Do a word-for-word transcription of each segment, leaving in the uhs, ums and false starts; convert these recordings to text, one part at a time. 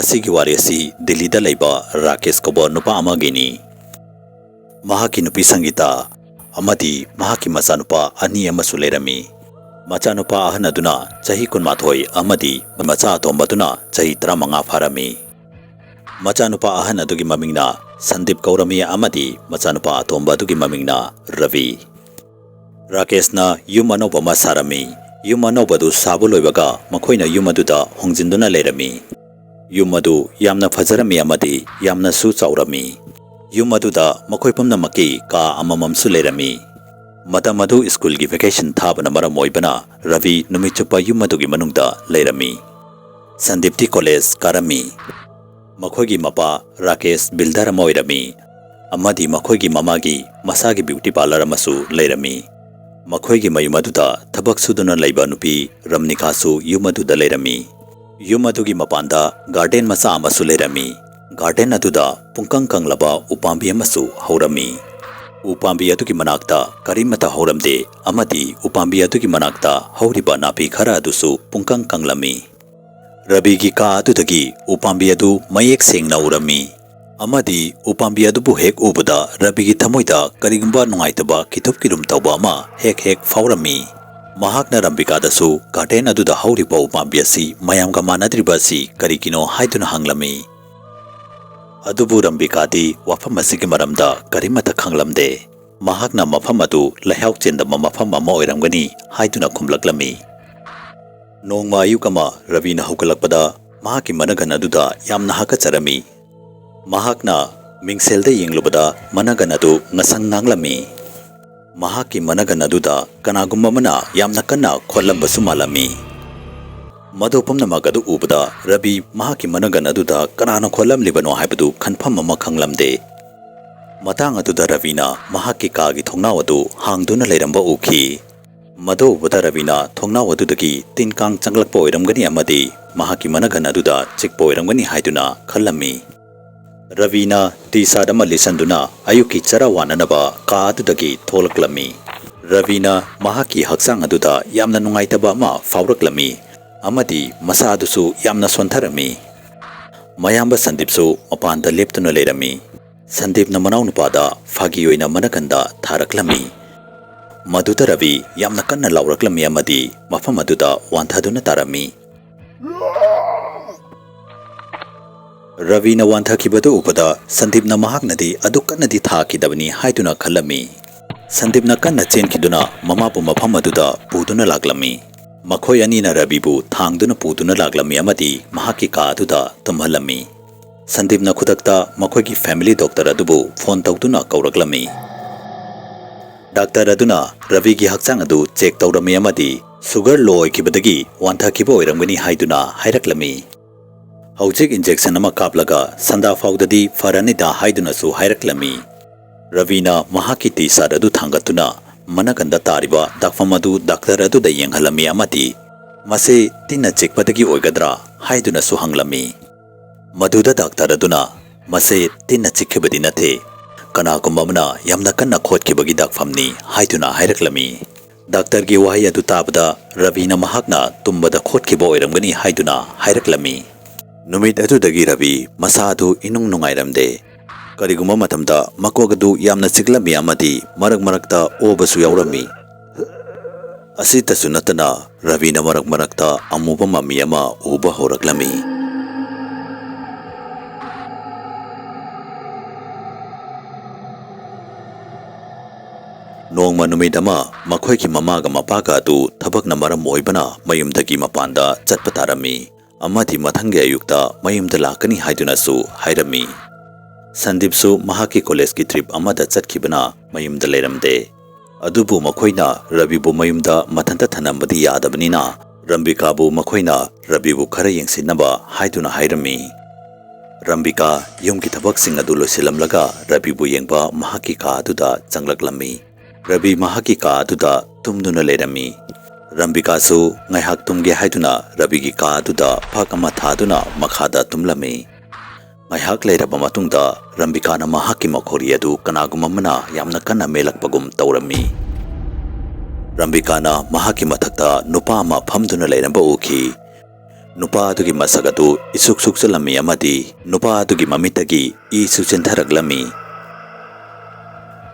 ꯁꯤꯒꯤ ꯋꯥꯔꯤ ꯑꯁꯤ ꯗꯤꯜꯂꯤꯗ ꯂꯩꯕ ꯔꯥꯀꯦꯁ ꯀꯧꯕ ꯅꯨꯄꯥ ꯑꯃꯒꯤꯅꯤ꯫ ꯃꯍꯥꯛꯀꯤ ꯅꯨꯄꯤ ꯁꯪꯒꯤꯇꯥ ꯑꯃꯗꯤ ꯃꯍꯥꯛꯀꯤ ꯃꯆꯥꯅꯨꯄꯥ ꯑꯅꯤ ꯑꯃꯁꯨ ꯂꯩꯔꯝꯃꯤ꯫ ꯃꯆꯥꯅꯨꯄꯥ ꯑꯍꯟ ꯑꯗꯨꯅ ꯆꯍꯤ ꯀꯨꯟꯃꯥꯊꯣꯏ ꯑꯃꯗꯤ ꯃꯆꯥ ꯑꯇꯣꯝꯕꯗꯨꯅ ꯆꯍꯤ ꯇꯔꯥꯃꯉꯥ ꯐꯥꯔꯝꯃꯤ꯫ ꯃꯆꯥꯅꯨꯄꯥ ꯑꯍꯟ ꯑꯗꯨꯒꯤ ꯃꯃꯤꯡꯅ ꯁꯟꯗꯤꯞ ꯀꯧꯔꯝꯃꯤ ꯑꯃꯗꯤ ꯃꯆꯥꯅꯨꯄꯥ ꯑꯇꯣꯝꯕ ꯑꯗꯨꯒꯤ ꯃꯃꯤꯡꯅ ꯔꯕꯤ꯫ ꯔꯥꯀꯦꯁꯅ ꯌꯨꯝ ꯑꯅꯧꯕ ꯑꯃ ꯁꯥꯔꯝꯃꯤ꯫ ꯌꯨꯝ ꯑꯅꯧꯕꯗꯨ ꯁꯥꯕ ꯂꯣꯏꯕꯒ ꯃꯈꯣꯏꯅ ꯌꯨꯝ ꯑꯗꯨꯗ ꯍꯣꯡꯖꯤꯟꯗꯨꯅ ꯂꯩꯔꯝꯃꯤ꯫ ꯌꯨꯝ ꯑꯗꯨ ꯌꯥꯝꯅ ꯐꯖꯔꯝꯃꯤ ꯑꯃꯗꯤ ꯌꯥꯝꯅꯁꯨ ꯆꯥꯎꯔꯝꯃꯤ꯫ ꯌꯨꯝ ꯑꯗꯨꯗ ꯃꯈꯣꯏ ꯄꯨꯝꯅꯃꯛꯀꯤ ꯀꯥ ꯑꯃꯃꯝꯁꯨ ꯂꯩꯔꯝꯃꯤ꯫ ꯃꯇꯝ ꯑꯗꯨ ꯁ꯭ꯀꯨꯜꯒꯤ ꯚꯦꯀꯦꯁꯟ ꯊꯥꯕꯅ ꯃꯔꯝ ꯑꯣꯏꯕꯅ ꯔꯕꯤ ꯅꯨꯃꯤꯠ ꯆꯨꯞꯄ ꯌꯨꯝ ꯑꯗꯨꯒꯤ ꯃꯅꯨꯡꯗ ꯂꯩꯔꯝꯃꯤ꯫ ꯁꯟꯗꯤꯞꯇꯤ ꯀꯣꯂꯦꯖ ꯀꯥꯔꯝꯃꯤ꯫ ꯃꯈꯣꯏꯒꯤ ꯃꯄꯥ ꯔꯥꯀꯦꯁ ꯕꯤꯜꯗꯔ ꯑꯃ ꯑꯣꯏꯔꯝꯃꯤ ꯑꯃꯗꯤ ꯃꯈꯣꯏꯒꯤ ꯃꯃꯥꯒꯤ ꯃꯁꯥꯒꯤ ꯕ꯭ꯌꯨꯇꯤ ꯄꯥꯔꯂꯔ ꯑꯃꯁꯨ ꯂꯩꯔꯝꯃꯤ꯫ ꯃꯈꯣꯏꯒꯤ ꯃꯌꯨꯝ ꯑꯗꯨꯗ ꯊꯕꯛ ꯁꯨꯗꯨꯅ ꯂꯩꯕ ꯅꯨꯄꯤ ꯔꯝꯅꯤꯀꯥꯁꯨ ꯌꯨꯝ ꯑꯗꯨꯗ ꯂꯩꯔꯝꯃꯤ꯫ ꯌꯨꯝ ꯑꯗꯨꯒꯤ ꯃꯄꯥꯟꯗ ꯒꯥꯔꯗꯦꯟ ꯃꯆꯥ ꯑꯃꯁꯨ ꯂꯩꯔꯝꯃꯤ꯫ ꯒꯥꯔꯗꯦꯟ ꯑꯗꯨꯗ ꯄꯨꯡꯀꯪ ꯀꯪꯂꯕ ꯎꯄꯥꯝꯕꯤ ꯑꯃꯁꯨ ꯍꯧꯔꯝꯃꯤ꯫ ꯎꯄꯥꯝꯕꯤ ꯑꯗꯨꯒꯤ ꯃꯅꯥꯛꯇ ꯀꯔꯤꯃꯠꯇ ꯍꯧꯔꯝꯗꯦ ꯑꯃꯗꯤ ꯎꯄꯥꯝꯕꯤ ꯑꯗꯨꯒꯤ ꯃꯅꯥꯛꯇ ꯍꯧꯔꯤꯕ ꯅꯥꯄꯤ ꯈꯔ ꯑꯗꯨꯁꯨ ꯄꯨꯡꯀꯪ ꯀꯪꯂꯝꯃꯤ꯫ ꯔꯕꯤꯒꯤ ꯀꯥ ꯑꯗꯨꯗꯒꯤ ꯎꯄꯥꯝꯕꯤ ꯑꯗꯨ ꯃꯌꯦꯛ ꯁꯦꯡꯅ ꯎꯔꯝꯃꯤ ꯑꯃꯗꯤ ꯎꯄꯥꯝꯕꯤ ꯑꯗꯨꯕꯨ ꯍꯦꯛ ꯎꯕꯗ ꯔꯕꯤꯒꯤ ꯊꯃꯣꯏꯗ ꯀꯔꯤꯒꯨꯝꯕ ꯅꯨꯡꯉꯥꯏꯇꯕ ꯀꯤꯊꯨꯞ ꯀꯤꯔꯨꯝ ꯇꯧꯕ ꯑꯃ ꯍꯦꯛ ꯍꯦꯛ ꯐꯥꯎꯔꯝꯃꯤ꯫ ꯃꯍꯥꯛꯅ ꯔꯝꯕꯤꯀꯥꯗꯁꯨ ꯒꯥꯔꯗꯦꯟ ꯑꯗꯨꯗ ꯍꯧꯔꯤꯕ ꯎꯄꯥꯝꯕꯤ ꯑꯁꯤ ꯃꯌꯥꯝꯒ ꯃꯥꯟꯅꯗ꯭ꯔꯤꯕ ꯑꯁꯤ ꯀꯔꯤꯒꯤꯅꯣ ꯍꯥꯏꯗꯨꯅ ꯍꯪꯂꯝꯃꯤ꯫ ꯑꯗꯨꯕꯨ ꯔꯝꯕꯤꯀꯥꯗꯤ ꯋꯥꯐꯝ ꯑꯁꯤꯒꯤ ꯃꯔꯝꯗ ꯀꯔꯤꯃꯠꯇ ꯈꯪꯂꯝꯗꯦ꯫ ꯃꯍꯥꯛꯅ ꯃꯐꯝ ꯑꯗꯨ ꯂꯩꯍꯥꯎ ꯆꯦꯟꯗꯕ ꯃꯐꯝ ꯑꯃ ꯑꯣꯏꯔꯝꯒꯅꯤ ꯍꯥꯏꯗꯨꯅ ꯈꯨꯝꯂꯛꯂꯝꯃꯤ꯫ ꯅꯣꯡꯃ ꯑꯌꯨꯛ ꯑꯃ ꯔꯕꯤꯅ ꯍꯧꯒꯠꯂꯛꯄꯗ ꯃꯍꯥꯛꯀꯤ ꯃꯅꯒꯟ ꯑꯗꯨꯗ ꯌꯥꯝꯅ ꯍꯥꯀꯠꯆꯔꯝꯃꯤ꯫ ꯃꯍꯥꯛꯅ ꯃꯤꯡꯁꯦꯜꯗ ꯌꯦꯡꯂꯨꯕꯗ ꯃꯅꯒꯟ ꯑꯗꯨ ꯉꯁꯪ ꯉꯥꯡꯂꯝꯃꯤ꯫ ꯃꯍꯥꯛꯀꯤ ꯃꯅꯒꯟ ꯑꯗꯨꯗ ꯀꯅꯥꯒꯨꯝꯕ ꯑꯃꯅ ꯌꯥꯝꯅ ꯀꯟꯅ ꯈꯣꯠꯂꯝꯕꯁꯨ ꯃꯥꯜꯂꯝꯃꯤ꯫ ꯃꯗꯨ ꯄꯨꯝꯅꯃꯛ ꯑꯗꯨ ꯎꯕꯗ ꯔꯕꯤ ꯃꯍꯥꯛꯀꯤ ꯃꯅꯒꯟ ꯑꯗꯨꯗ ꯀꯅꯥꯅ ꯈꯣꯠꯂꯝꯂꯤꯕꯅꯣ ꯍꯥꯏꯕꯗꯨ ꯈꯟꯐꯝ ꯑꯃ ꯈꯪꯂꯝꯗꯦ꯫ ꯃꯇꯥꯡ ꯑꯗꯨꯗ ꯔꯕꯤꯅ ꯃꯍꯥꯛꯀꯤ ꯀꯥꯒꯤ ꯊꯣꯡꯅꯥꯎ ꯑꯗꯨ ꯍꯥꯡꯗꯨꯅ ꯂꯩꯔꯝꯕ ꯎꯈꯤ꯫ ꯃꯗꯨ ꯎꯕꯗ ꯔꯕꯤꯅ ꯊꯣꯡꯅꯥꯎ ꯑꯗꯨꯗꯒꯤ ꯇꯤꯟ ꯀꯥꯡ ꯆꯪꯂꯛꯄ ꯑꯣꯏꯔꯝꯒꯅꯤ ꯑꯃꯗꯤ ꯃꯍꯥꯛꯀꯤ ꯃꯅꯒꯟ ꯑꯗꯨꯗ ꯆꯤꯛꯄ ꯑꯣꯏꯔꯝꯒꯅꯤ ꯍꯥꯏꯗꯨꯅ ꯈꯜꯂꯝꯃꯤ꯫ ꯔꯕꯤꯅ ꯇꯤ ꯁꯥꯔꯠ ꯑꯃ ꯂꯤꯠꯁꯟꯗꯨꯅ ꯑꯌꯨꯛꯀꯤ ꯆꯔꯥ ꯋꯥꯅꯅꯕ ꯀꯥ ꯑꯗꯨꯗꯒꯤ ꯊꯣꯛꯂꯛꯂꯝꯃꯤ꯫ ꯔꯕꯤꯅ ꯃꯍꯥꯛꯀꯤ ꯍꯛꯆꯥꯡ ꯑꯗꯨꯗ ꯌꯥꯝꯅ ꯅꯨꯡꯉꯥꯏꯇꯕ ꯑꯃ ꯐꯥꯎꯔꯛꯂꯝꯃꯤ ꯑꯃꯗꯤ ꯃꯁꯥ ꯑꯗꯨꯁꯨ ꯌꯥꯝꯅ ꯁꯣꯟꯊꯔꯝꯃꯤ꯫ ꯃꯌꯥꯝꯕ ꯁꯟꯗꯤꯞꯁꯨ ꯃꯄꯥꯟꯗ ꯂꯦꯞꯇꯨꯅ ꯂꯩꯔꯝꯃꯤ꯫ ꯁꯟꯗꯤꯞꯅ ꯃꯅꯥꯎꯅꯨꯄꯥꯗ ꯐꯥꯒꯤ ꯑꯣꯏꯅ ꯃꯅꯒꯟꯗ ꯊꯥꯔꯛꯂꯝꯃꯤ꯫ ꯃꯗꯨꯗ ꯔꯕꯤ ꯌꯥꯝꯅ ꯀꯟꯅ ꯂꯥꯎꯔꯛꯂꯝꯃꯤ ꯑꯃꯗꯤ ꯃꯐꯝ ꯑꯗꯨꯗ ꯋꯥꯟꯊꯗꯨꯅ ꯇꯥꯔꯝꯃꯤ꯫ ꯔꯕꯤꯅ ꯋꯥꯟꯊꯈꯤꯕꯗꯨ ꯎꯕꯗ ꯁꯟꯗꯤꯞꯅ ꯃꯍꯥꯛꯅꯗꯤ ꯑꯗꯨꯛ ꯀꯟꯅꯗꯤ ꯊꯥꯈꯤꯗꯕꯅꯤ ꯍꯥꯏꯗꯨꯅ ꯈꯜꯂꯝꯃꯤ꯫ ꯁꯟꯗꯤꯞꯅ ꯀꯟꯅ ꯆꯦꯟꯈꯤꯗꯨꯅ ꯃꯃꯥꯕꯨ ꯃꯐꯝ ꯑꯗꯨꯗ ꯄꯨꯗꯨꯅ ꯂꯥꯛꯂꯝꯃꯤ꯫ ꯃꯈꯣꯏ ꯑꯅꯤꯅ ꯔꯕꯤꯕꯨ ꯊꯥꯡꯗꯨꯅ ꯄꯨꯗꯨꯅ ꯂꯥꯛꯂꯝꯃꯤ ꯑꯃꯗꯤ ꯃꯍꯥꯛꯀꯤ ꯀꯥ ꯑꯗꯨꯗ ꯇꯨꯝꯍꯜꯂꯝꯃꯤ꯫ ꯁꯟꯗꯤꯞꯅ ꯈꯨꯗꯛꯇ ꯃꯈꯣꯏꯒꯤ ꯐꯦꯃꯤꯂꯤ ꯗꯣꯛꯇꯔ ꯑꯗꯨꯕꯨ ꯐꯣꯟ ꯇꯧꯗꯨꯅ ꯀꯧꯔꯛꯂꯝꯃꯤ꯫ ꯗꯥꯛꯇꯔ ꯑꯗꯨꯅ ꯔꯕꯤꯒꯤ ꯍꯛꯆꯥꯡ ꯑꯗꯨ ꯆꯦꯛ ꯇꯧꯔꯝꯃꯤ ꯑꯃꯗꯤ ꯁꯨꯒꯔ ꯂꯣ ꯑꯣꯏꯈꯤꯕꯗꯒꯤ ꯋꯥꯟꯊꯈꯤꯕ ꯑꯣꯏꯔꯝꯒꯅꯤ ꯍꯥꯏꯗꯨꯅ ꯍꯥꯏꯔꯛꯂꯝꯃꯤ꯫ ꯍꯧꯖꯤꯛ ꯏꯟꯖꯦꯛꯁꯟ ꯑꯃ ꯀꯥꯞꯂꯒ ꯁꯟꯗꯥ ꯐꯥꯎꯗꯗꯤ ꯐꯔꯅꯤꯗ ꯍꯥꯏꯗꯨꯅꯁꯨ ꯍꯥꯏꯔꯛꯂꯝꯃꯤ꯫ ꯔꯕꯤꯅ ꯃꯍꯥꯛꯀꯤ ꯇꯤ ꯁꯥꯔꯠ ꯑꯗꯨ ꯊꯥꯡꯒꯠꯇꯨꯅ ꯃꯅꯥꯀꯟꯗ ꯇꯥꯔꯤꯕ ꯗꯥꯛꯐꯝ ꯑꯗꯨ ꯗꯥꯛꯇꯔ ꯑꯗꯨꯗ ꯌꯦꯡꯍꯜꯂꯝꯃꯤ ꯑꯃꯗꯤ "ꯃꯁꯤ ꯇꯤꯟꯅ ꯆꯤꯛꯄꯗꯒꯤ ꯑꯣꯏꯒꯗ꯭ꯔꯥ?" ꯍꯥꯏꯗꯨꯅꯁꯨ ꯍꯪꯂꯝꯃꯤ꯫ ꯃꯗꯨꯗ ꯗꯥꯛꯇꯔ ꯑꯗꯨꯅ "ꯃꯁꯤ ꯇꯤꯟꯅ ꯆꯤꯛꯈꯤꯕꯗꯤ ꯅꯠꯇꯦ, ꯀꯅꯥꯒꯨꯝꯕ ꯑꯃꯅ ꯌꯥꯝꯅ ꯀꯟꯅ ꯈꯣꯠꯈꯤꯕꯒꯤ ꯗꯥꯛꯐꯝꯅꯤ" ꯍꯥꯏꯗꯨꯅ ꯍꯥꯏꯔꯛꯂꯝꯃꯤ꯫ ꯗꯥꯛꯇꯔꯒꯤ ꯋꯥꯍꯩ ꯑꯗꯨ ꯇꯥꯕꯗ ꯔꯕꯤꯅ ꯃꯍꯥꯛꯅ ꯇꯨꯝꯕꯗ ꯈꯣꯠꯈꯤꯕ ꯑꯣꯏꯔꯝꯒꯅꯤ ꯍꯥꯏꯗꯨꯅ ꯍꯥꯏꯔꯛꯂꯝꯃꯤ꯫ ꯅꯨꯃꯤꯠ ꯑꯗꯨꯗꯒꯤ ꯔꯕꯤ ꯃꯁꯥ ꯑꯗꯨ ꯏꯅꯨꯡ ꯅꯨꯡꯉꯥꯏꯔꯝꯗꯦ꯫ ꯀꯔꯤꯒꯨꯝꯕ ꯃꯇꯝꯗ ꯃꯀꯣꯛ ꯑꯗꯨ ꯌꯥꯝꯅ ꯆꯤꯛꯂꯝꯃꯤ ꯑꯃꯗꯤ ꯃꯔꯛ ꯃꯔꯛꯇ ꯑꯣꯕꯁꯨ ꯌꯥꯎꯔꯝꯃꯤ꯫ ꯑꯁꯤꯇꯁꯨ ꯅꯠꯇꯅ ꯔꯕꯤꯅ ꯃꯔꯛ ꯃꯔꯛꯇ ꯑꯃꯨꯕ ꯃꯃꯤ ꯑꯃ ꯎꯕ ꯍꯧꯔꯛꯂꯝꯃꯤ꯫ ꯅꯣꯡꯃ ꯅꯨꯃꯤꯠ ꯑꯃ ꯃꯈꯣꯏꯒꯤ ꯃꯃꯥꯒ ꯃꯄꯥꯒ ꯑꯗꯨ ꯊꯕꯛꯅ ꯃꯔꯝ ꯑꯣꯏꯕꯅ ꯃꯌꯨꯝꯗꯒꯤ ꯃꯄꯥꯟꯗ ꯆꯠꯄ ꯇꯥꯔꯝꯃꯤ꯫ ꯑꯃꯗꯤ ꯃꯊꯪꯒꯤ ꯑꯌꯨꯛꯇ ꯃꯌꯨꯝꯗ ꯂꯥꯛꯀꯅꯤ ꯍꯥꯏꯗꯨꯅꯁꯨ ꯍꯥꯏꯔꯝꯃꯤ꯫ ꯁꯟꯗꯤꯞꯁꯨ ꯃꯍꯥꯛꯀꯤ ꯀꯣꯂꯦꯖꯀꯤ ꯇ꯭ꯔꯤꯞ ꯑꯃꯗ ꯆꯠꯈꯤꯕꯅ ꯃꯌꯨꯝꯗ ꯂꯩꯔꯝꯗꯦ꯫ ꯑꯗꯨꯕꯨ ꯃꯈꯣꯏꯅ ꯔꯕꯤꯕꯨ ꯃꯌꯨꯝꯗ ꯃꯊꯟꯇ ꯊꯅꯝꯕꯗꯤ ꯌꯥꯗꯕꯅꯤꯅ ꯔꯝꯕꯤꯀꯥꯕꯨ ꯃꯈꯣꯏꯅ ꯔꯕꯤꯕꯨ ꯈꯔ ꯌꯦꯡꯁꯤꯟꯅꯕ ꯍꯥꯏꯗꯨꯅ ꯍꯥꯏꯔꯝꯃꯤ꯫ ꯔꯝꯕꯤꯀꯥ ꯌꯨꯝꯒꯤ ꯊꯕꯛꯁꯤꯡ ꯑꯗꯨ ꯂꯣꯏꯁꯤꯜꯂꯝꯂꯒ ꯔꯕꯤꯕꯨ ꯌꯦꯡꯕ ꯃꯍꯥꯛꯀꯤ ꯀꯥ ꯑꯗꯨꯗ ꯆꯪꯂꯛꯂꯝꯃꯤ꯫ ꯔꯕꯤ ꯃꯍꯥꯛꯀꯤ ꯀꯥ ꯑꯗꯨꯗ ꯇꯨꯝꯗꯨꯅ ꯂꯩꯔꯝꯃꯤ꯫ ꯔꯝꯕꯤꯀꯥꯁꯨ ꯉꯥꯏꯍꯥꯛ ꯇꯨꯝꯒꯦ ꯍꯥꯏꯗꯨꯅ ꯔꯕꯤꯒꯤ ꯀꯥ ꯑꯗꯨꯗ ꯐꯛ ꯑꯃ ꯊꯥꯗꯨꯅ ꯃꯈꯥꯗ ꯇꯨꯝꯂꯝꯃꯤ꯫ ꯉꯥꯏꯍꯥꯛ ꯂꯩꯔꯕ ꯃꯇꯨꯡꯗ ꯔꯝꯕꯤꯀꯥꯅ ꯃꯍꯥꯛꯀꯤ ꯃꯈꯣꯔꯤ ꯑꯗꯨ ꯀꯅꯥꯒꯨꯝꯕ ꯑꯃꯅ ꯌꯥꯝꯅ ꯀꯟꯅ ꯃꯦꯜꯂꯛꯄꯒꯨꯝ ꯇꯧꯔꯝꯃꯤ꯫ ꯔꯝꯕꯤꯀꯥꯅ ꯃꯍꯥꯛꯀꯤ ꯃꯊꯛꯇ ꯅꯨꯄꯥ ꯑꯃ ꯐꯝꯗꯨꯅ ꯂꯩꯔꯝꯕ ꯎꯈꯤ꯫ ꯅꯨꯄꯥ ꯑꯗꯨꯒꯤ ꯃꯁꯛ ꯑꯗꯨ ꯏꯁꯨꯛ ꯁꯨꯛꯆꯜꯂꯝꯃꯤ ꯑꯃꯗꯤ ꯅꯨꯄꯥ ꯑꯗꯨꯒꯤ ꯃꯃꯤꯠꯇꯒꯤ ꯏꯁꯨ ꯆꯦꯟꯊꯔꯛꯂꯝꯃꯤ꯫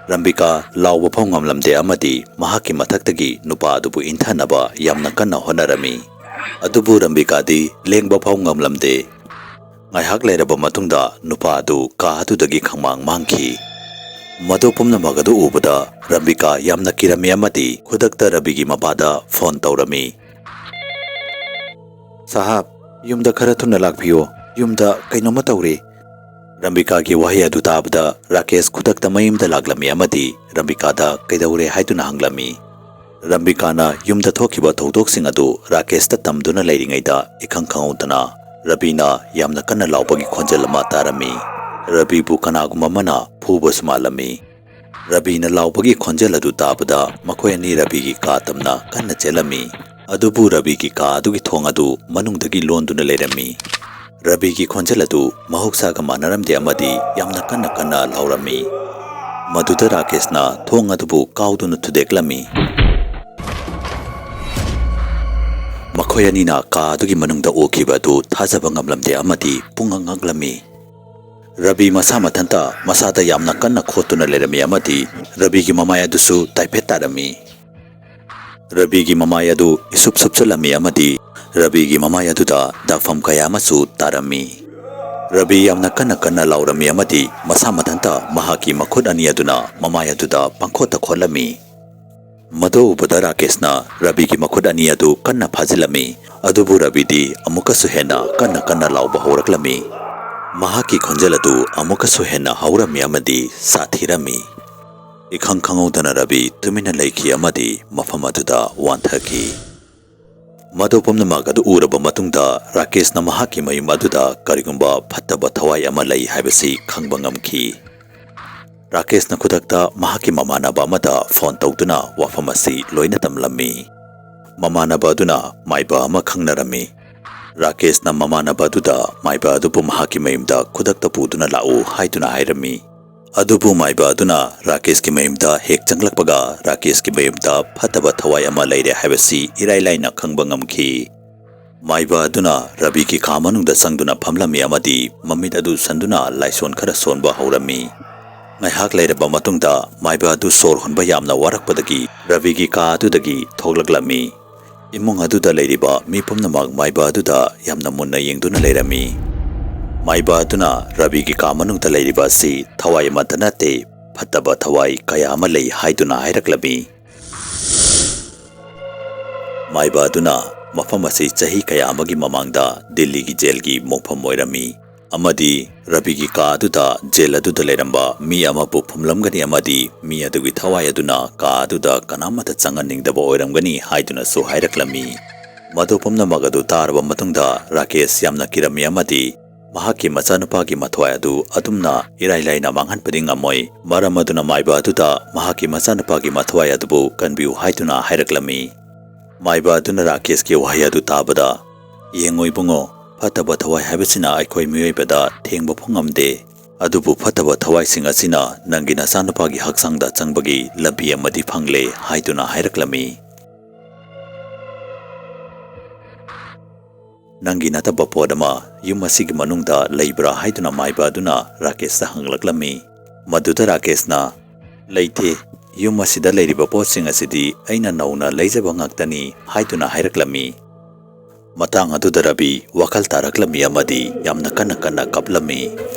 ꯔꯝꯕꯤꯀꯥ ꯂꯥꯎꯕ ꯐꯥꯎ ꯉꯝꯂꯝꯗꯦ ꯑꯃꯗꯤ ꯃꯍꯥꯛꯀꯤ ꯃꯊꯛꯇꯒꯤ ꯅꯨꯄꯥ ꯑꯗꯨꯕꯨ ꯏꯟꯊꯅꯕ ꯌꯥꯝꯅ ꯀꯟꯅ ꯍꯣꯠꯅꯔꯝꯃꯤ꯫ ꯑꯗꯨꯕꯨ ꯔꯝꯕꯤꯀꯥꯗꯤ ꯂꯦꯡꯕ ꯐꯥꯎ ꯉꯝꯂꯝꯗꯦ꯫ ꯉꯥꯏꯍꯥꯛ ꯂꯩꯔꯕ ꯃꯇꯨꯡꯗ ꯅꯨꯄꯥ ꯑꯗꯨ ꯀꯥ ꯑꯗꯨꯗꯒꯤ ꯈꯪꯃꯥꯡ ꯃꯥꯡꯈꯤ꯫ ꯃꯗꯨ ꯄꯨꯝꯅꯃꯛ ꯑꯗꯨ ꯎꯕꯗ ꯔꯝꯕꯤꯀꯥ ꯌꯥꯝꯅ ꯀꯤꯔꯝꯃꯤ ꯑꯃꯗꯤ ꯈꯨꯗꯛꯇ ꯔꯕꯤꯒꯤ ꯃꯄꯥꯗ ꯐꯣꯟ ꯇꯧꯔꯝꯃꯤ꯫ "ꯁꯥꯍꯥꯕ, ꯌꯨꯝꯗ ꯈꯔ ꯊꯨꯅ ꯂꯥꯛꯄꯤꯌꯨ꯫ ꯌꯨꯝꯗ ꯀꯩꯅꯣꯝꯃ ꯇꯧꯔꯦ꯫" ꯔꯝꯕꯤꯀꯥꯒꯤ ꯋꯥꯍꯩ ꯑꯗꯨ ꯇꯥꯕꯗ ꯔꯥꯀꯦꯁ ꯈꯨꯗꯛꯇ ꯃꯌꯨꯝꯗ ꯂꯥꯛꯂꯝꯃꯤ ꯑꯃꯗꯤ ꯔꯝꯕꯤꯀꯥꯗ ꯀꯩꯗꯧꯔꯦ ꯍꯥꯏꯗꯨꯅ ꯍꯪꯂꯝꯃꯤ꯫ ꯔꯝꯕꯤꯀꯥꯅ ꯌꯨꯝꯗ ꯊꯣꯛꯈꯤꯕ ꯊꯧꯗꯣꯛꯁꯤꯡ ꯑꯗꯨ ꯔꯥꯀꯦꯁꯇ ꯇꯝꯗꯨꯅ ꯂꯩꯔꯤꯉꯩꯗ ꯏꯈꯪ ꯈꯪꯍꯧꯗꯅ ꯔꯕꯤꯅ ꯌꯥꯝꯅ ꯀꯟꯅ ꯂꯥꯎꯕꯒꯤ ꯈꯣꯟꯖꯦꯜ ꯑꯃ ꯇꯥꯔꯝꯃꯤ꯫ ꯔꯕꯤꯕꯨ ꯀꯅꯥꯒꯨꯝꯕ ꯑꯃꯅ ꯐꯨꯕꯁꯨ ꯃꯥꯜꯂꯝꯃꯤ꯫ ꯔꯕꯤꯅ ꯂꯥꯎꯕꯒꯤ ꯈꯣꯟꯖꯦꯜ ꯑꯗꯨ ꯇꯥꯕꯗ ꯃꯈꯣꯏ ꯑꯅꯤ ꯔꯕꯤꯒꯤ ꯀꯥ ꯇꯝꯅ ꯀꯟꯅ ꯆꯦꯜꯂꯝꯃꯤ꯫ ꯑꯗꯨꯕꯨ ꯔꯕꯤꯒꯤ ꯀꯥ ꯑꯗꯨꯒꯤ ꯊꯣꯡ ꯑꯗꯨ ꯃꯅꯨꯡꯗꯒꯤ ꯂꯣꯟꯗꯨꯅ ꯂꯩꯔꯝꯃꯤ꯫ ꯔꯕꯤꯒꯤ ꯈꯣꯟꯖꯦꯜ ꯑꯗꯨ ꯃꯍꯧꯁꯥꯒ ꯃꯥꯟꯅꯔꯝꯗꯦ ꯑꯃꯗꯤ ꯌꯥꯝꯅ ꯀꯟꯅ ꯀꯟꯅ ꯂꯥꯎꯔꯝꯃꯤ꯫ ꯃꯗꯨꯗ ꯔꯥꯀꯦꯁꯅ ꯊꯣꯡ ꯑꯗꯨꯕꯨ ꯀꯥꯎꯗꯨꯅ ꯊꯨꯗꯦꯛꯂꯝꯃꯤ꯫ ꯃꯈꯣꯏ ꯑꯅꯤꯅ ꯀꯥ ꯑꯗꯨꯒꯤ ꯃꯅꯨꯡꯗ ꯎꯈꯤꯕ ꯑꯗꯨ ꯊꯥꯖꯕ ꯉꯝꯂꯝꯗꯦ ꯑꯃꯗꯤ ꯄꯨꯡꯉꯛ ꯉꯛꯂꯝꯃꯤ꯫ ꯔꯕꯤ ꯃꯁꯥ ꯃꯊꯟꯇ ꯃꯁꯥꯗ ꯌꯥꯝꯅ ꯀꯟꯅ ꯈꯣꯠꯇꯨꯅ ꯂꯩꯔꯝꯃꯤ ꯑꯃꯗꯤ ꯔꯕꯤꯒꯤ ꯃꯃꯥꯏ ꯑꯗꯨꯁꯨ ꯇꯥꯏꯐꯦꯠ ꯇꯥꯔꯝꯃꯤ꯫ ꯔꯕꯤꯒꯤ ꯃꯃꯥꯏ ꯑꯗꯨ ꯏꯁꯨꯞ ꯁꯨꯞꯆꯜꯂꯝꯃꯤ ꯑꯃꯗꯤ ꯔꯕꯤꯒꯤ ꯃꯃꯥꯏ ꯑꯗꯨꯗ ꯗꯥꯛꯐꯝ ꯀꯌꯥ ꯑꯃꯁꯨ ꯇꯥꯔꯝꯃꯤ꯫ ꯔꯕꯤ ꯌꯥꯝꯅ ꯀꯟꯅ ꯀꯟꯅ ꯂꯥꯎꯔꯝꯃꯤ ꯑꯃꯗꯤ ꯃꯁꯥ ꯃꯊꯟꯇ ꯃꯍꯥꯛꯀꯤ ꯃꯈꯨꯠ ꯑꯅꯤ ꯑꯗꯨꯅ ꯃꯃꯥꯏ ꯑꯗꯨꯗ ꯄꯪꯈꯣꯠꯇ ꯈꯣꯠꯂꯝꯃꯤ꯫ ꯃꯗꯨ ꯎꯕꯗ ꯔꯥꯀꯦꯁꯅ ꯔꯕꯤꯒꯤ ꯃꯈꯨꯠ ꯑꯅꯤ ꯑꯗꯨ ꯀꯟꯅ ꯐꯥꯖꯤꯜꯂꯝꯃꯤ꯫ ꯑꯗꯨꯕꯨ ꯔꯕꯤꯗꯤ ꯑꯃꯨꯛꯀꯁꯨ ꯍꯦꯟꯅ ꯀꯟꯅ ꯀꯟꯅ ꯂꯥꯎꯕ ꯍꯧꯔꯛꯂꯝꯃꯤ꯫ ꯃꯍꯥꯛꯀꯤ ꯈꯣꯟꯖꯦꯜ ꯑꯗꯨ ꯑꯃꯨꯛꯀꯁꯨ ꯍꯦꯟꯅ ꯍꯧꯔꯝꯃꯤ ꯑꯃꯗꯤ ꯁꯥꯊꯤꯔꯝꯃꯤ꯫ ꯏꯈꯪ ꯈꯪꯍꯧꯗꯅ ꯔꯕꯤ ꯇꯨꯃꯤꯟꯅ ꯂꯩꯈꯤ ꯑꯃꯗꯤ ꯃꯐꯝ ꯑꯗꯨꯗ ꯋꯥꯟꯊꯈꯤ꯫ ꯃꯗꯨ ꯄꯨꯝꯅꯃꯛ ꯑꯗꯨ ꯎꯔꯕ ꯃꯇꯨꯡꯗ ꯔꯥꯀꯦꯁꯅ ꯃꯍꯥꯛꯀꯤ ꯃꯌꯨꯝ ꯑꯗꯨꯗ ꯀꯔꯤꯒꯨꯝꯕ ꯐꯠꯇꯕ ꯊꯋꯥꯏ ꯑꯃ ꯂꯩ ꯍꯥꯏꯕꯁꯤ ꯈꯪꯕ ꯉꯝꯈꯤ꯫ ꯔꯥꯀꯦꯁꯅ ꯈꯨꯗꯛꯇ ꯃꯍꯥꯛꯀꯤ ꯃꯃꯥꯟꯅꯕ ꯑꯃꯗ ꯐꯣꯟ ꯇꯧꯗꯨꯅ ꯋꯥꯐꯝ ꯑꯁꯤ ꯂꯣꯏꯅ ꯇꯝꯂꯝꯃꯤ꯫ ꯃꯃꯥꯟꯅꯕ ꯑꯗꯨꯅ ꯃꯥꯏꯕ ꯑꯃ ꯈꯪꯅꯔꯝꯃꯤ꯫ ꯔꯥꯀꯦꯁꯅ ꯃꯃꯥꯟꯅꯕ ꯑꯗꯨꯗ ꯃꯥꯏꯕ ꯑꯗꯨꯕꯨ ꯃꯍꯥꯛꯀꯤ ꯃꯌꯨꯝꯗ ꯈꯨꯗꯛꯇ ꯄꯨꯗꯨꯅ ꯂꯥꯛꯎ ꯍꯥꯏꯗꯨꯅ ꯍꯥꯏꯔꯝꯃꯤ꯫ ꯑꯗꯨꯕꯨ ꯃꯥꯏꯕ ꯑꯗꯨꯅ ꯔꯥꯀꯦꯁꯀꯤ ꯃꯌꯨꯝꯗ ꯍꯦꯛ ꯆꯪꯂꯛꯄꯒ ꯔꯥꯀꯦꯁꯀꯤ ꯃꯌꯨꯝꯗ ꯐꯠꯇꯕ ꯊꯋꯥꯏ ꯑꯃ ꯂꯩꯔꯦ ꯍꯥꯏꯕꯁꯤ ꯏꯔꯥꯏ ꯂꯥꯏꯅ ꯈꯪꯕ ꯉꯝꯈꯤ꯫ ꯃꯥꯏꯕ ꯑꯗꯨꯅ ꯔꯕꯤꯒꯤ ꯀꯥ ꯃꯅꯨꯡꯗ ꯆꯪꯗꯨꯅ ꯐꯝꯂꯝꯃꯤ ꯑꯃꯗꯤ ꯃꯃꯤꯠ ꯑꯗꯨ ꯁꯟꯗꯨꯅ ꯂꯥꯏꯁꯣꯟ ꯈꯔ ꯁꯣꯟꯕ ꯍꯧꯔꯝꯃꯤ꯫ ꯉꯥꯏꯍꯥꯛ ꯂꯩꯔꯕ ꯃꯇꯨꯡꯗ ꯃꯥꯏꯕ ꯑꯗꯨ ꯁꯣꯔ ꯍꯣꯟꯕ ꯌꯥꯝꯅ ꯋꯥꯔꯛꯄꯗꯒꯤ ꯔꯕꯤꯒꯤ ꯀꯥ ꯑꯗꯨꯗꯒꯤ ꯊꯣꯛꯂꯛꯂꯝꯃꯤ꯫ ꯏꯃꯨꯡ ꯑꯗꯨꯗ ꯂꯩꯔꯤꯕ ꯃꯤ ꯄꯨꯝꯅꯃꯛ ꯃꯥꯏꯕ ꯑꯗꯨꯗ ꯌꯥꯝꯅ ꯃꯨꯟꯅ ꯌꯦꯡꯗꯨꯅ ꯂꯩꯔꯝꯃꯤ꯫ ꯃꯥꯏꯕ ꯑꯗꯨꯅ ꯔꯕꯤꯒꯤ ꯀꯥ ꯃꯅꯨꯡꯗ ꯂꯩꯔꯤꯕ ꯑꯁꯤ ꯊꯋꯥꯏ ꯑꯃꯠꯇ ꯅꯠꯇꯦ, ꯐꯠꯇꯕ ꯊꯋꯥꯏ ꯀꯌꯥ ꯑꯃ ꯂꯩ ꯍꯥꯏꯗꯨꯅ ꯍꯥꯏꯔꯛꯂꯝꯃꯤ꯫ ꯃꯥꯏꯕ ꯑꯗꯨꯅ ꯃꯐꯝ ꯑꯁꯤ ꯆꯍꯤ ꯀꯌꯥ ꯑꯃꯒꯤ ꯃꯃꯥꯡꯗ ꯗꯤꯜꯂꯤꯒꯤ ꯖꯦꯜꯒꯤ ꯃꯣꯡꯐꯝ ꯑꯣꯏꯔꯝꯃꯤ ꯑꯃꯗꯤ ꯔꯕꯤꯒꯤ ꯀꯥ ꯑꯗꯨꯗ ꯖꯦꯜ ꯑꯗꯨꯗ ꯂꯩꯔꯝꯕ ꯃꯤ ꯑꯃꯕꯨ ꯐꯨꯝꯂꯝꯒꯅꯤ ꯑꯃꯗꯤ ꯃꯤ ꯑꯗꯨꯒꯤ ꯊꯋꯥꯏ ꯑꯗꯨꯅ ꯀꯥ ꯑꯗꯨꯗ ꯀꯅꯥꯃꯠꯇ ꯆꯪꯍꯟꯅꯤꯡꯗꯕ ꯑꯣꯏꯔꯝꯒꯅꯤ ꯍꯥꯏꯗꯨꯅꯁꯨ ꯍꯥꯏꯔꯛꯂꯝꯃꯤ꯫ ꯃꯗꯨ ꯄꯨꯝꯅꯃꯛ ꯑꯗꯨ ꯇꯥꯔꯕ ꯃꯇꯨꯡꯗ ꯔꯥꯀꯦꯁ ꯌꯥꯝꯅ ꯀꯤꯔꯝꯃꯤ ꯑꯃꯗꯤ ꯃꯍꯥꯛꯀꯤ ꯃꯆꯥꯅꯨꯄꯥꯒꯤ ꯃꯊ꯭ꯋꯥꯏ ꯑꯗꯨ ꯑꯗꯨꯝꯅ ꯏꯔꯥꯏ ꯂꯥꯏꯅ ꯃꯥꯡꯍꯟꯕꯗꯤ ꯉꯝꯃꯣꯏ꯫ ꯃꯔꯝ ꯑꯗꯨꯅ ꯃꯥꯏꯕ ꯑꯗꯨꯗ ꯃꯍꯥꯛꯀꯤ ꯃꯆꯥꯅꯨꯄꯥꯒꯤ ꯃꯊ꯭ꯋꯥꯏ ꯑꯗꯨꯕꯨ ꯀꯟꯕꯤꯌꯨ ꯍꯥꯏꯗꯨꯅ ꯍꯥꯏꯔꯛꯂꯝꯃꯤ꯫ ꯃꯥꯏꯕ ꯑꯗꯨꯅ ꯔꯥꯀꯦꯁꯀꯤ ꯋꯥꯍꯩ ꯑꯗꯨ ꯇꯥꯕꯗ, "ꯌꯦꯡꯉꯣ ꯏꯕꯨꯡꯉꯣ, ꯐꯠꯇꯕ ꯊꯋꯥꯏ ꯍꯥꯏꯕꯁꯤꯅ ꯑꯩꯈꯣꯏ ꯃꯤꯑꯣꯏꯕꯗ ꯊꯦꯡꯕ ꯐꯥꯎ ꯉꯝꯗꯦ꯫ ꯑꯗꯨꯕꯨ ꯐꯠꯇꯕ ꯊꯋꯥꯏꯁꯤꯡ ꯑꯁꯤꯅ ꯅꯪꯒꯤ ꯅꯆꯥꯅꯨꯄꯥꯒꯤ ꯍꯛꯆꯥꯡꯗ ꯆꯪꯕꯒꯤ ꯂꯝꯕꯤ ꯑꯃꯗꯤ ꯐꯪꯂꯦ" ꯍꯥꯏꯗꯨꯅ ꯍꯥꯏꯔꯛꯂꯝꯃꯤ꯫ "ꯅꯪꯒꯤ ꯅꯠꯇꯕ ꯄꯣꯠ ꯑꯃ ꯌꯨꯝ ꯑꯁꯤꯒꯤ ꯃꯅꯨꯡꯗ ꯂꯩꯕ꯭ꯔꯥ?" ꯍꯥꯏꯗꯨꯅ ꯃꯥꯏꯕ ꯑꯗꯨꯅ ꯔꯥꯀꯦꯁꯇ ꯍꯪꯂꯛꯂꯝꯃꯤ꯫ ꯃꯗꯨꯗ ꯔꯥꯀꯦꯁꯅ, "ꯂꯩꯇꯦ, ꯌꯨꯝ ꯑꯁꯤꯗ ꯂꯩꯔꯤꯕ ꯄꯣꯠꯁꯤꯡ ꯑꯁꯤꯗꯤ ꯑꯩꯅ ꯅꯧꯅ ꯂꯩꯖꯕ ꯉꯥꯛꯇꯅꯤ" ꯍꯥꯏꯗꯨꯅ ꯍꯥꯏꯔꯛꯂꯝꯃꯤ꯫ ꯃꯇꯥꯡ ꯑꯗꯨꯗ ꯔꯕꯤ ꯋꯥꯈꯜ ꯇꯥꯔꯛꯂꯝꯃꯤ ꯑꯃꯗꯤ ꯌꯥꯝꯅ ꯀꯟꯅ ꯀꯟꯅ ꯀꯞꯂꯝꯃꯤ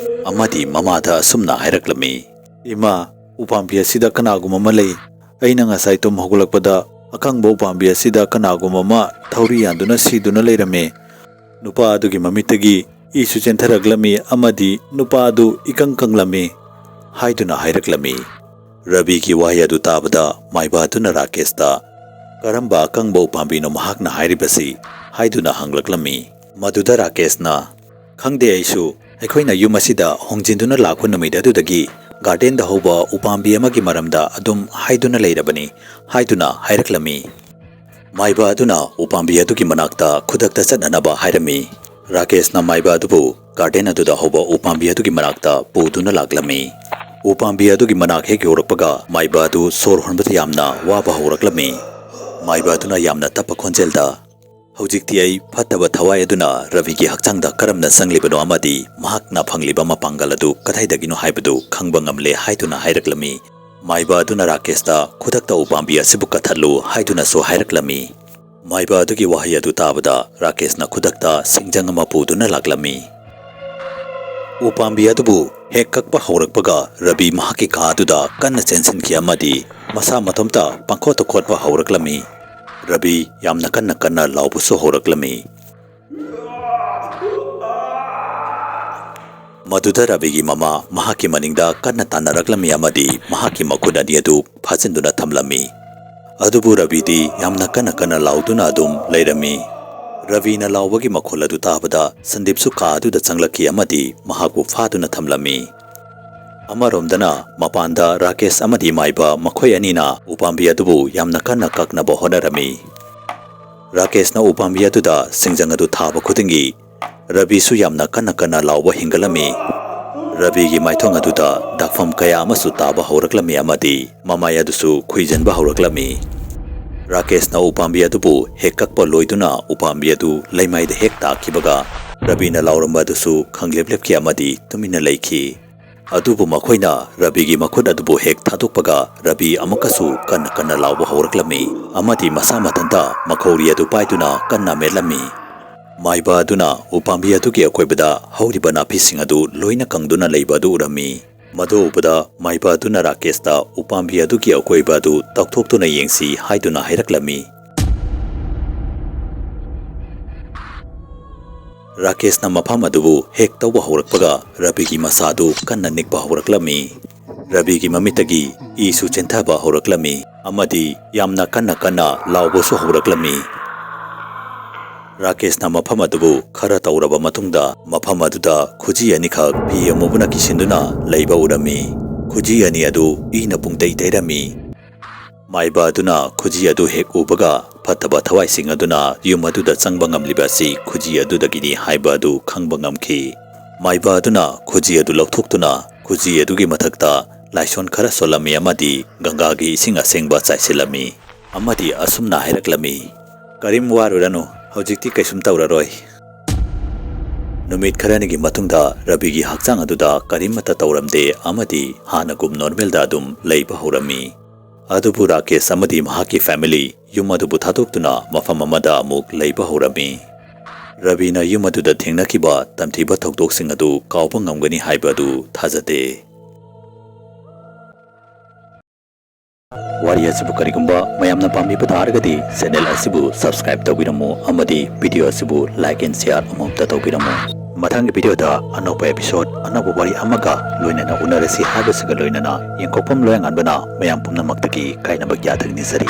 ꯑꯃꯗꯤ ꯃꯃꯥꯗ ꯑꯁꯨꯝꯅ ꯍꯥꯏꯔꯛꯂꯝꯃꯤ, "ꯏꯃꯥ, ꯎꯄꯥꯝꯕꯤ ꯑꯁꯤꯗ ꯀꯅꯥꯒꯨꯝꯕ ꯑꯃ ꯂꯩ꯫ ꯑꯩꯅ ꯉꯁꯥꯏ ꯇꯨꯝ ꯍꯧꯒꯠꯂꯛꯄꯗ ꯑꯀꯪꯕ ꯎꯄꯥꯝꯕꯤ ꯑꯁꯤꯗ ꯀꯅꯥꯒꯨꯝꯕ ꯑꯃ ꯊꯧꯔꯤ ꯌꯥꯟꯗꯨꯅ ꯁꯤꯗꯨꯅ ꯂꯩꯔꯝꯃꯤ꯫ ꯅꯨꯄꯥ ꯑꯗꯨꯒꯤ ꯃꯃꯤꯠꯇꯒꯤ ꯏꯁꯨ ꯆꯦꯟꯊꯔꯛꯂꯝꯃꯤ ꯑꯃꯗꯤ ꯅꯨꯄꯥ ꯑꯗꯨ ꯏꯀꯪ ꯀꯪꯂꯝꯃꯤ" ꯍꯥꯏꯗꯨꯅ ꯍꯥꯏꯔꯛꯂꯝꯃꯤ꯫ ꯔꯕꯤꯒꯤ ꯋꯥꯍꯩ ꯑꯗꯨ ꯇꯥꯕꯗ ꯃꯥꯏꯕ ꯑꯗꯨꯅ ꯔꯥꯀꯦꯁꯇ, "ꯀꯔꯝꯕ ꯑꯀꯪꯕ ꯎꯄꯥꯝꯕꯤꯅꯣ ꯃꯍꯥꯛꯅ ꯍꯥꯏꯔꯤꯕꯁꯤ?" ꯍꯥꯏꯗꯨꯅ ꯍꯪꯂꯛꯂꯝꯃꯤ꯫ ꯃꯗꯨꯗ ꯔꯥꯀꯦꯁꯅ, "ꯈꯪꯗꯦ ꯑꯩꯁꯨ, ꯑꯩꯈꯣꯏꯅ ꯌꯨꯝ ꯑꯁꯤꯗ ꯍꯣꯡꯖꯤꯟꯗꯨꯅ ꯂꯥꯛꯄ ꯅꯨꯃꯤꯠ ꯑꯗꯨꯗꯒꯤ ꯒꯥꯔꯗꯦꯟꯗ ꯍꯧꯕ ꯎꯄꯥꯝꯕꯤ ꯑꯃꯒꯤ ꯃꯔꯝꯗ ꯑꯗꯨꯝ ꯍꯥꯏꯗꯨꯅ ꯂꯩꯔꯕꯅꯤ" ꯍꯥꯏꯗꯨꯅ ꯍꯥꯏꯔꯛꯂꯝꯃꯤ꯫ ꯃꯥꯏꯕ ꯑꯗꯨꯅ ꯎꯄꯥꯝꯕꯤ ꯑꯗꯨꯒꯤ ꯃꯅꯥꯛꯇ ꯈꯨꯗꯛꯇ ꯆꯠꯅꯅꯕ ꯍꯥꯏꯔꯝꯃꯤ꯫ ꯔꯥꯀꯦꯁꯅ ꯃꯥꯏꯕ ꯑꯗꯨꯕꯨ ꯒꯥꯔꯗꯦꯟ ꯑꯗꯨꯗ ꯍꯧꯕ ꯎꯄꯥꯝꯕꯤ ꯑꯗꯨꯒꯤ ꯃꯅꯥꯛꯇ ꯄꯨꯗꯨꯅ ꯂꯥꯛꯂꯝꯃꯤ꯫ ꯎꯄꯥꯝꯕꯤ ꯑꯗꯨꯒꯤ ꯃꯅꯥꯛ ꯍꯦꯛ ꯌꯧꯔꯛꯄꯒ ꯃꯥꯏꯕ ꯑꯗꯨ ꯁꯣꯔ ꯍꯣꯟꯕꯗ ꯌꯥꯝꯅ ꯋꯥꯕ ꯍꯧꯔꯛꯂꯝꯃꯤ꯫ ꯃꯥꯏꯕ ꯑꯗꯨꯅ ꯌꯥꯝꯅ ꯇꯞꯄ ꯈꯣꯟꯖꯦꯜꯗ, "ꯍꯧꯖꯤꯛꯇꯤ ꯑꯩ ꯐꯠꯇꯕ ꯊꯋꯥꯏ ꯑꯗꯨꯅ ꯔꯕꯤꯒꯤ ꯍꯛꯆꯥꯡꯗ ꯀꯔꯝꯅ ꯆꯪꯂꯤꯕꯅꯣ ꯑꯃꯗꯤ ꯃꯍꯥꯛꯅ ꯐꯪꯂꯤꯕ ꯃꯄꯥꯡꯒꯜ ꯑꯗꯨ ꯀꯗꯥꯏꯗꯒꯤꯅꯣ ꯍꯥꯏꯕꯗꯨ ꯈꯪꯕ ꯉꯝꯂꯦ" ꯍꯥꯏꯗꯨꯅ ꯍꯥꯏꯔꯛꯂꯝꯃꯤ꯫ ꯃꯥꯏꯕ ꯑꯗꯨꯅ ꯔꯥꯀꯦꯁꯇ "ꯈꯨꯗꯛꯇ ꯎꯄꯥꯝꯕꯤ ꯑꯁꯤꯕꯨ ꯀꯛꯊꯠꯂꯨ" ꯍꯥꯏꯗꯨꯅꯁꯨ ꯍꯥꯏꯔꯛꯂꯝꯃꯤ꯫ ꯃꯥꯏꯕ ꯑꯗꯨꯒꯤ ꯋꯥꯍꯩ ꯑꯗꯨ ꯇꯥꯕꯗ ꯔꯥꯀꯦꯁꯅ ꯈꯨꯗꯛꯇ ꯁꯤꯡꯖꯪ ꯑꯃ ꯄꯨꯗꯨꯅ ꯂꯥꯛꯂꯝꯃꯤ꯫ ꯎꯄꯥꯝꯕꯤ ꯑꯗꯨꯕꯨ ꯍꯦꯛ ꯀꯛꯄ ꯍꯧꯔꯛꯄꯒ ꯔꯕꯤ ꯃꯍꯥꯛꯀꯤ ꯀꯥ ꯑꯗꯨꯗ ꯀꯟꯅ ꯆꯦꯟꯁꯤꯟꯈꯤ ꯑꯃꯗꯤ ꯃꯁꯥ ꯃꯇꯣꯝꯇ ꯄꯪꯈꯣꯠꯇ ꯈꯣꯠꯄ ꯍꯧꯔꯛꯂꯝꯃꯤ꯫ ꯔꯕꯤ ꯌꯥꯝꯅ ꯀꯟꯅ ꯀꯟꯅ ꯂꯥꯎꯕꯁꯨ ꯍꯧꯔꯛꯂꯝꯃꯤ꯫ ꯃꯗꯨꯗ ꯔꯕꯤꯒꯤ ꯃꯃꯥ ꯃꯍꯥꯛꯀꯤ ꯃꯅꯤꯡꯗ ꯀꯟꯅ ꯇꯥꯟꯅꯔꯛꯂꯝꯃꯤ ꯑꯃꯗꯤ ꯃꯍꯥꯛꯀꯤ ꯃꯈꯨꯠ ꯑꯅꯤ ꯑꯗꯨ ꯐꯥꯖꯤꯟꯗꯨꯅ ꯊꯝꯂꯝꯃꯤ꯫ ꯑꯗꯨꯕꯨ ꯔꯕꯤꯗꯤ ꯌꯥꯝꯅ ꯀꯟꯅ ꯀꯟꯅ ꯂꯥꯎꯗꯨꯅ ꯑꯗꯨꯝ ꯂꯩꯔꯝꯃꯤ꯫ ꯔꯕꯤꯅ ꯂꯥꯎꯕꯒꯤ ꯃꯈꯣꯜ ꯑꯗꯨ ꯇꯥꯕꯗ ꯁꯟꯗꯤꯞꯁꯨ ꯀꯥ ꯑꯗꯨꯗ ꯆꯪꯂꯛꯈꯤ ꯑꯃꯗꯤ ꯃꯍꯥꯛꯄꯨ ꯐꯥꯗꯨꯅ ꯊꯝꯂꯝꯃꯤ꯫ ꯑꯃꯔꯣꯝꯗꯅ ꯃꯄꯥꯟꯗ ꯔꯥꯀꯦꯁ ꯑꯃꯗꯤ ꯃꯥꯏꯕ ꯃꯈꯣꯏ ꯑꯅꯤꯅ ꯎꯄꯥꯝꯕꯤ ꯑꯗꯨꯕꯨ ꯌꯥꯝꯅ ꯀꯟꯅ ꯀꯛꯅꯕ ꯍꯣꯠꯅꯔꯝꯃꯤ꯫ ꯔꯥꯀꯦꯁꯅ ꯎꯄꯥꯝꯕꯤ ꯑꯗꯨꯗ ꯁꯤꯡꯖꯪ ꯑꯗꯨ ꯊꯥꯕ ꯈꯨꯗꯤꯡꯒꯤ ꯔꯕꯤꯁꯨ ꯌꯥꯝꯅ ꯀꯟꯅ ꯀꯟꯅ ꯂꯥꯎꯕ ꯍꯦꯟꯒꯠꯂꯝꯃꯤ꯫ ꯔꯕꯤꯒꯤ ꯃꯥꯏꯊꯣꯡ ꯑꯗꯨꯗ ꯗꯥꯛꯐꯝ ꯀꯌꯥ ꯑꯃꯁꯨ ꯇꯥꯕ ꯍꯧꯔꯛꯂꯝꯃꯤ ꯑꯃꯗꯤ ꯃꯃꯥꯏ ꯑꯗꯨꯁꯨ ꯈꯨꯏꯖꯟꯕ ꯍꯧꯔꯛꯂꯝꯃꯤ꯫ ꯔꯥꯀꯦꯁꯅ ꯎꯄꯥꯝꯕꯤ ꯑꯗꯨꯕꯨ ꯍꯦꯛ ꯀꯛꯄ ꯂꯣꯏꯗꯨꯅ ꯎꯄꯥꯝꯕꯤ ꯑꯗꯨ ꯂꯩꯃꯥꯏꯗ ꯍꯦꯛ ꯇꯥꯈꯤꯕꯒ ꯔꯕꯤꯅ ꯂꯥꯎꯔꯝꯕ ꯑꯗꯨꯁꯨ ꯈꯪꯂꯦꯞ ꯂꯦꯞꯈꯤ ꯑꯃꯗꯤ ꯇꯨꯃꯤꯟꯅ ꯂꯩꯈꯤ꯫ ꯑꯗꯨꯕꯨ ꯃꯈꯣꯏꯅ ꯔꯕꯤꯒꯤ ꯃꯈꯨꯠ ꯑꯗꯨꯕꯨ ꯍꯦꯛ ꯊꯥꯗꯣꯛꯄꯒ ꯔꯕꯤ ꯑꯃꯨꯛꯀꯁꯨ ꯀꯟꯅ ꯀꯟꯅ ꯂꯥꯎꯕ ꯍꯧꯔꯛꯂꯝꯃꯤ ꯑꯃꯗꯤ ꯃꯁꯥ ꯃꯊꯟꯇ ꯃꯈꯧꯔꯤ ꯑꯗꯨ ꯄꯥꯏꯗꯨꯅ ꯀꯟꯅ ꯃꯦꯠꯂꯝꯃꯤ꯫ ꯃꯥꯏꯕ ꯑꯗꯨꯅ ꯎꯄꯥꯝꯕꯤ ꯑꯗꯨꯒꯤ ꯑꯀꯣꯏꯕꯗ ꯍꯧꯔꯤꯕ ꯅꯥꯄꯤꯁꯤꯡ ꯑꯗꯨ ꯂꯣꯏꯅ ꯀꯪꯗꯨꯅ ꯂꯩꯕ ꯑꯗꯨ ꯎꯔꯝꯃꯤ꯫ ꯃꯗꯨ ꯎꯕꯗ ꯃꯥꯏꯕ ꯑꯗꯨꯅ ꯔꯥꯀꯦꯁꯇ ꯎꯄꯥꯝꯕꯤ ꯑꯗꯨꯒꯤ ꯑꯀꯣꯏꯕ ꯑꯗꯨ ꯇꯧꯊꯣꯛꯇꯨꯅ ꯌꯦꯡꯁꯤ ꯍꯥꯏꯗꯨꯅ ꯍꯥꯏꯔꯛꯂꯝꯃꯤ꯫ ꯔꯥꯀꯦꯁꯅ ꯃꯐꯝ ꯑꯗꯨꯕꯨ ꯍꯦꯛ ꯇꯧꯕ ꯍꯧꯔꯛꯄꯒ ꯔꯕꯤꯒꯤ ꯃꯁꯥꯗꯨ ꯀꯟꯅ ꯅꯤꯛꯄ ꯍꯧꯔꯛꯂꯝꯃꯤ꯫ ꯔꯕꯤꯒꯤ ꯃꯃꯤꯠꯇꯒꯤ ꯏꯁꯨ ꯆꯦꯟꯊꯕ ꯍꯧꯔꯛꯂꯝꯃꯤ ꯑꯃꯗꯤ ꯌꯥꯝꯅ ꯀꯟꯅ ꯀꯟꯅ ꯂꯥꯎꯕꯁꯨ ꯍꯧꯔꯛꯂꯝꯃꯤ꯫ ꯔꯥꯀꯦꯁꯅ ꯃꯐꯝ ꯑꯗꯨꯕꯨ ꯈꯔ ꯇꯧꯔꯕ ꯃꯇꯨꯡꯗ ꯃꯐꯝ ꯑꯗꯨꯗ ꯈꯨꯖꯤ ꯑꯅꯤꯈꯛ ꯐꯤ ꯑꯃꯨꯕꯅ ꯀꯤꯁꯤꯟꯗꯨꯅ ꯂꯩꯕ ꯎꯔꯝꯃꯤ꯫ ꯈꯨꯖꯤ ꯑꯅꯤ ꯑꯗꯨ ꯏꯅ ꯄꯨꯡꯇꯩ ꯇꯩꯔꯝꯃꯤ꯫ ꯃꯥꯏꯕ ꯑꯗꯨꯅ ꯈꯨꯖꯤ ꯑꯗꯨ ꯍꯦꯛ ꯎꯕꯒ ꯐꯠꯇꯕ ꯊꯋꯥꯏꯁꯤꯡ ꯑꯗꯨꯅ ꯌꯨꯝ ꯑꯗꯨꯗ ꯆꯪꯕ ꯉꯝꯂꯤꯕ ꯑꯁꯤ ꯈꯨꯖꯤ ꯑꯗꯨꯗꯒꯤꯅꯤ ꯍꯥꯏꯕ ꯑꯗꯨ ꯈꯪꯕ ꯉꯝꯈꯤ꯫ ꯃꯥꯏꯕ ꯑꯗꯨꯅ ꯈꯨꯖꯤ ꯑꯗꯨ ꯂꯧꯊꯣꯛꯇꯨꯅ ꯈꯨꯖꯤ ꯑꯗꯨꯒꯤ ꯃꯊꯛꯇ ꯂꯥꯏꯁꯣꯟ ꯈꯔ ꯁꯣꯜꯂꯝꯃꯤ ꯑꯃꯗꯤ ꯒꯪꯒꯥꯒꯤ ꯏꯁꯤꯡ ꯑꯁꯦꯡꯕ ꯆꯥꯏꯁꯤꯜꯂꯝꯃꯤ ꯑꯃꯗꯤ ꯑꯁꯨꯝꯅ ꯍꯥꯏꯔꯛꯂꯝꯃꯤ, "ꯀꯔꯤꯝ ꯋꯥꯔꯨꯔꯅꯨ, ꯍꯧꯖꯤꯛꯇꯤ ꯀꯩꯁꯨꯝ ꯇꯧꯔꯔꯣꯏ꯫ ꯅꯨꯃꯤꯠ ꯈꯔꯅꯤꯒꯤ ꯃꯇꯨꯡꯗ ꯔꯕꯤꯒꯤ ꯍꯛꯆꯥꯡ ꯑꯗꯨꯗ ꯀꯔꯤꯃꯠꯇ ꯇꯧꯔꯝꯗꯦ ꯑꯃꯗꯤ ꯍꯥꯟꯅꯒꯨꯝ ꯅꯣꯔꯃꯦꯜꯗ ꯑꯗꯨꯝ ꯂꯩꯕ ꯍꯧꯔꯝꯃꯤ꯫ ꯑꯗꯨꯕꯨ ꯔꯥꯀꯦꯁ ꯑꯃꯗꯤ ꯃꯍꯥꯛꯀꯤ ꯐꯦꯃꯤꯂꯤ ꯌꯨꯝ ꯑꯗꯨꯕꯨ ꯊꯥꯗꯣꯛꯇꯨꯅ ꯃꯐꯝ ꯑꯃꯗ ꯑꯃꯨꯛ ꯂꯩꯕ ꯍꯧꯔꯝꯃꯤ꯫ ꯔꯕꯤꯅ ꯌꯨꯝ ꯑꯗꯨꯗ ꯊꯦꯡꯅꯈꯤꯕ ꯇꯝꯊꯤꯕ ꯊꯧꯗꯣꯛꯁꯤꯡ ꯑꯗꯨ ꯀꯥꯎꯕ ꯉꯝꯒꯅꯤ ꯍꯥꯏꯕ ꯑꯗꯨ ꯊꯥꯖꯗꯦ꯫ ꯋꯥꯔꯤ ꯑꯁꯤꯕꯨ ꯀꯔꯤꯒꯨꯝꯕ ꯃꯌꯥꯝꯅ ꯄꯥꯝꯕꯤꯕ ꯇꯥꯔꯒꯗꯤ ꯆꯦꯅꯦꯜ ꯑꯁꯤꯕꯨ ꯁꯕꯁꯀ꯭ꯔꯥꯏꯕ ꯇꯧꯕꯤꯔꯝꯃꯨ ꯑꯃꯗꯤ ꯚꯤꯗꯤꯑꯣ ꯑꯁꯤꯕꯨ ꯂꯥꯏꯛ ꯑꯦꯟ ꯁꯤꯌꯥꯔ ꯑꯃꯃꯝꯇ ꯇꯧꯕꯤꯔꯝꯃꯨ꯫ ꯃꯊꯪꯒꯤ ꯚꯤꯗꯤꯑꯣꯗ ꯑꯅꯧꯕ ꯑꯦꯄꯤꯁꯣꯗ, ꯑꯅꯧꯕ ꯋꯥꯔꯤ ꯑꯃꯒ ꯂꯣꯏꯅꯅ ꯎꯅꯔꯁꯤ ꯍꯥꯏꯕꯁꯤꯒ ꯂꯣꯏꯅꯅ ꯌꯦꯡꯊꯣꯛꯐꯝ ꯂꯣꯌꯥꯉꯥꯟꯕꯅ ꯃꯌꯥꯝ ꯄꯨꯝꯅꯃꯛꯇꯒꯤ ꯀꯥꯏꯅꯕ ꯌꯥꯊꯪ ꯅꯤꯖꯔꯤ꯫